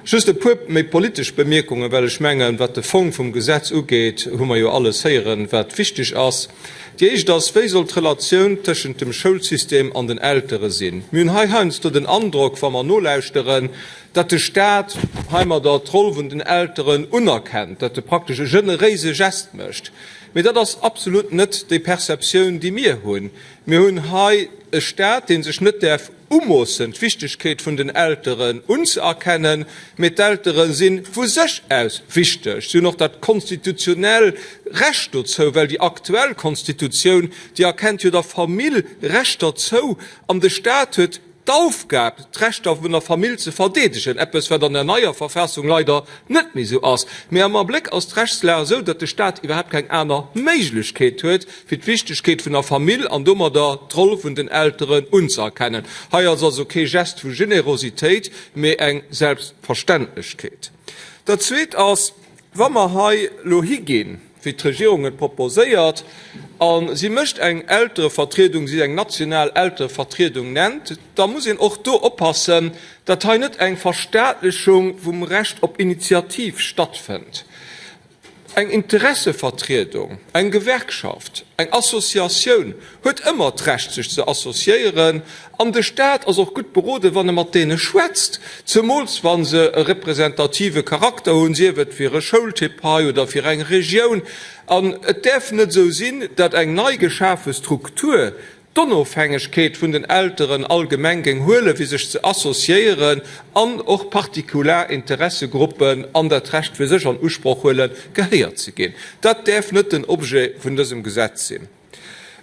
Just e puer méi politesch Bemierkungen, well ech mengen, wat de Fong vum Gesetz ugeet, hu mer jo alles héieren, wat wichteg ass. Déi éischt ass, Wéi soll d'Relatioun tëschent dem Schoulsystem an den Eltere sinn? Mir hunn hei heiansdo den Androck, wa mer nolauschteren, datt de Stat heimadder d'Roll vun den Elteren unerkennt, datt e praktesch e generéise Gest mécht. Mee dat ass absolut net déi Perceptioun, déi mir hunn. Mir hunn hei e Stat, dee sech net däerf umoossen, d'Wichtegkeet vun den Elteren unzeerkennen, mee d'Eltere si vu sech aus wichteg. Si hunn och dat konstitutionell Recht dozou, well déi aktuell Konstitutioun, déi erkennt jo der Famill Rechter zou an de Stat huet d'Aufgab, d'Rechter vun der Famill ze verdeedegen, eppes wat an der neier Verfassung leider net méi esou ass. Mee am Abléck ass d'Rechtslag esou, datt de Stat iwwerhaapt keng aner Méiglechkeet huet, fir d'Wichtegkeet vun der Famill an domadder d'Roll vun den Elteren unzëerkennen. Hei ass also kee Gest vu Generositéit, mee eng Selbstverständlechkeet. Dat Zweet ass, wa mer hei elo higinn, wéi d'Regierung et proposéiert, a si mécht eng Elterevertriedung, si eng national Elterevertriedung nennt, da muss een och do oppassen, datt hei net eng Verstaatlechung vum Recht op Initiativ stattfënnt. Eng Interessevertriedung, eng Gewerkschaft, eng Associatioun huet ëmmer d'Recht sech ze associéieren an de Staat ass och gutt beroden, wann e mat deene schwätzt, zemools wa se e representative Charakter hunn, sief et fir e Schoultyp hei oder fir eng Regioun. An et däerf net esou sinn, datt eng nei geschafe Struktur d'Onofhängegkeet vun den Elteren allgemeng géing huelen, fir sech ze associéieren an och partikular Interessegruppen an dat Recht fir sech an Usproch huelen, gehéiert ze ginn. Dat däerf net den Objet vun dësem Gesetz sinn.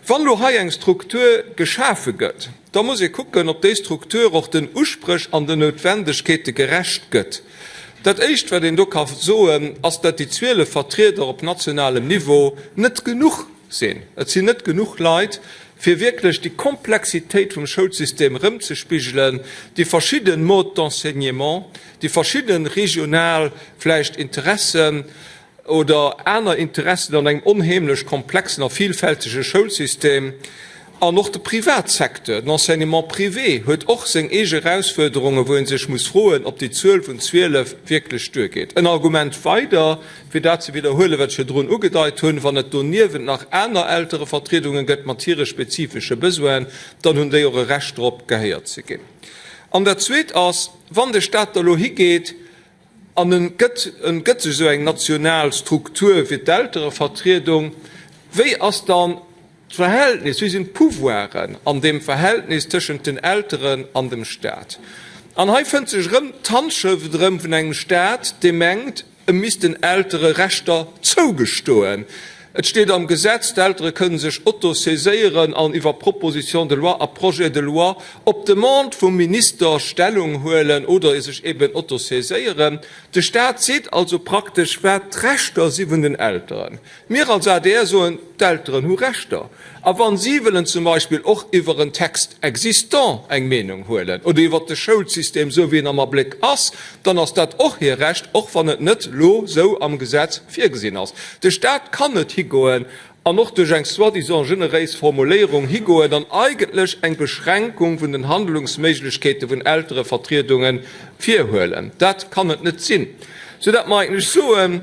Wann elo hei eng Struktur geschafe gëtt, da muss ee kucken, ob déi Struktur och den Uspréch an den Noutwendegkeete gerecht gëtt. Dat Éischt, wat een do ka soen, ass, dat déi 12 Vertrieder op nationalem Niveau net genuch Sinn. Et sinn net genuch Leit, fir wierklech déi Komplexitéit vum Schoulsystem erëmzespigelen, déi verschidde Modes d'enseignement, déi verschidde regional vläicht Interessen oder aner Interessen an engem onheemlech komplexen a vielfältege Schoulsystem. An och de Privatsecteur, den Enseignement privé huet och seng eege Erausfuerderungen, wou ee sech muss froen, ob déi Zuel vun 12 wierklech duergeet. En Argument weider, fir dat ze widderhuelen, wat ech virdrun ugedeit hunn, Wann et doniewent nach aner Elterevertriedunge gëtt mat hire spezifesche Besoinen, dann hunn déi och e Recht drop, gehéiert ze ginn. An dat Zweet ass, wann de Stat da elo higeet an en gëtt, en gëtt sech esou eng national Struktur fir d'Elterevertriedung, wéi ass dann D'Verhältnis, wéi sinn d'Pouvoiren an deem Verhältnis tëschent den Elteren an dem Staat? An hei fënnt sech erëm d'Handschrëft erëm vun engem Staat, dee mengt, e misst den Eltere Rechter zougestoen. Et steet am Gesetz, d'Eltere kënne sech autosaiséieren an iwwer Proposition de loi a Projet de loi op Demande vum Minister Stellung huelen oder sech eben autosaiséieren. De Staat seet also praktesch, wat d'Rechter si vun den Elteren. Mir als adr soen, d'Elteren hu Rechter. A wa si wëllen zum Beispill och iwwer en Texte existant eng Meenung huelen oder iwwert de Schoulsystem, esou wéi en am Abléck ass, dann ass dat och hir Recht, och wann et net elo esou am Gesetz virgesinn ass. De Stat kann net higoen an och duerch eng soi-disant generéis Formuléierung higoen an eigentlech eng Beschränkung vun den Handlungsméiglechkeete vun Elterevertriedunge virhuelen. Dat kann et net sinn, soudatt mer eigentlech soen,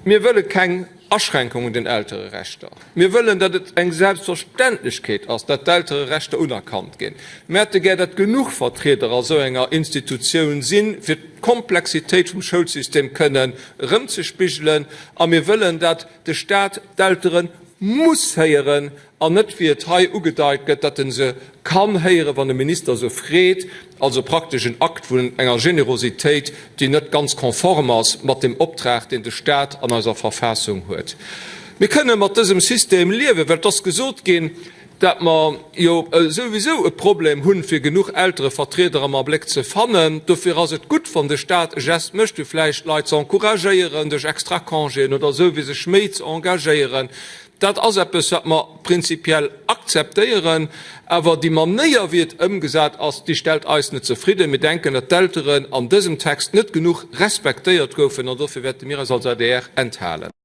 Mir wëlle keng Aschränkung un den Eltererechter. Mir wëllen, datt et eng Selbstverständlechkeet ass, datt d'Eltererechter unerkannt ginn. Mir hätte gär, datt genuch Vertrieder a sou enger Institutioun sinn, fir d'Komplexitéit vum Schoulsystem kënnen erëmzespigelen. A mir wëllen, datt de Stat d'Eltere muss héieren, An net, wéi et hei ugedeit gëtt, datt en se kann héieren, wann e Minister se freet, also praktesch en Akt vun enger Generositéit, déi net ganz konform ass mat dem Optrag, deen de Stat an eiser Verfassung huet. Mir kënne mat dësem System liewen, well et ass gesot ginn, dat mer jo souwisou e Problem hunn, fir genuch Elterevertrieder am Abléck ze fannen. Dofir ass et gutt, wann de Stat e Gest mécht, fir vläicht d'Leit ze encouragéieren, duerch extra Congéen oder esou, fir sech méi ze engagéieren. Dat ass eppes, wat mer prinzipiell akzeptéieren, awer déi Manéier, wéi et ëmgesat ass, déi stellt eis net zefridden. Mir denken, datt d'Elteren an dësem Text net genuch respektéiert goufen, an dofir wäerte mir eis als adr enthalen.